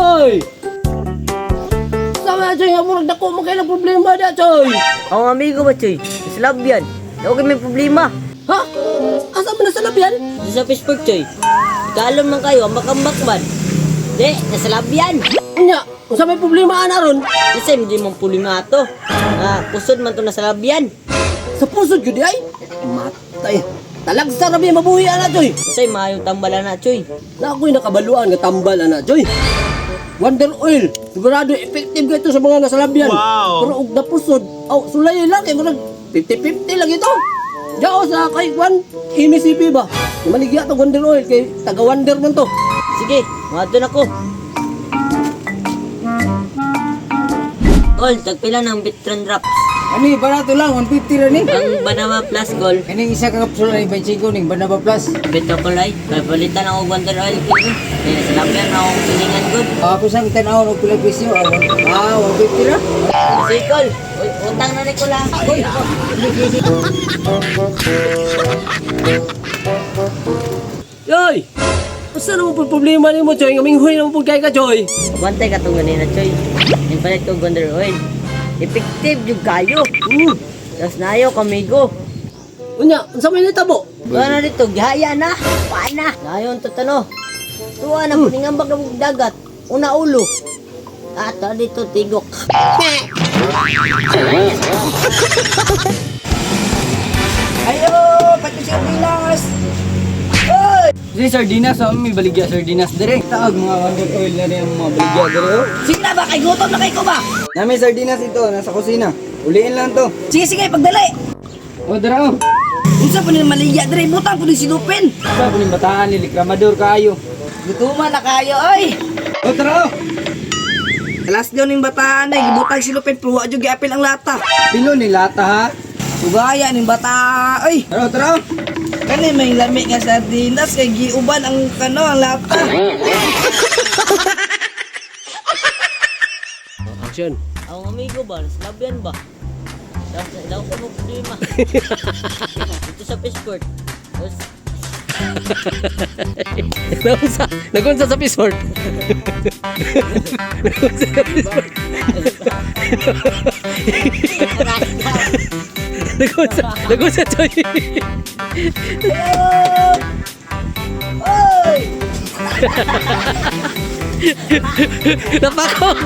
Choy! Sama, Choy, nga murag dako mo kayo ng problema da, Choy! Ang amigo ba, Choy? Sa labyan. Daw kay may problema. Ha? Asa man na sa labyan? Doon sa Facebook, Choy. Ikaalam man kayo, ambak-ambak man. Di, nasa labyan. Unya, unsa may problema ana ron? Kasi hindi man problema ato. Ah, kusod man to nasa labyan. Sa pusod gyud ay. Matay. Talagsa ra ba mabuhi ana, Choy? Kasi maayong tambala na, Choy. Na ako'y nakabaluan nga tambal ana, Choy. Wonder Oil, sigurado effective ka ito sa mga nasa labyan. Wow. Pero og napusod, aw sulay lang kay murag 50-50 lang ito. Jao sa kay Kwan, MCP ba? Maligya to Wonder Oil kay taga Wonder man to. Sige, mga ako. Gol, tagpila ng Bitron Drops. Ani, barato lang, 150 ra ni. Ang Banaba Plus Gol, Kaning isa ka kapsula ni 25 ning Banaba Plus. Betokolay, palitan ako Wonder Oil kini. Kaya nasa labyan na akong pilingan good. Ako sa tan-awon og pila presyo, 150 ra. Sige, Gol. Uy, utang na ni ko lang. Uy, Yoy! Unsa naman po problema nimo, Choy? Nga minghoy naman po kay ka, Choy. Bantay ka itong ganina, Choy. Yung palit ko Wonder Oil. Effective yung kayo. Tapos nayo, kamigo. Unya, unsa may nitabo? Tuwa na dito, gihaya na. Paa na. Nayon to tano. Tuwa na, paningambag na mong dagat. Una ulo. Ato dito, tigok. Ayo, pati sardinas. Si sardinas, oh, may baligya sardinas dire. Taag mga Wonder Oil na rin ang mga baligya dire. Oh. Sige na ba, kay gutom na kay ko ba? Nami sardinas ito, nasa kusina. Uliin lang to. Sige, sige, pagdali. O, dara oh. Unsa po ni maligya dire, butang po ni silupin. Sa kuning bataan ni Likramador kaayo. Gutuman na kayo, oy. O, tara oh. Alas daw ning bataan ay gibutang silupin pero wa jud giapil ang lata. Pilo ni lata ha. Sugaya ning bata, oy. Tara, oh, tara oh. Kani may lami nga sardinas kay giuban ang kano ang lata. Action. Ang amigo ba, nasa labyan ba? Tapos daw ko mo problema. Dito sa passport. Tapos, Nagunsa, nagunsa sa resort. Nagunsa sa resort. Nagunsa, nagunsa, Choy. Oy! Napakog.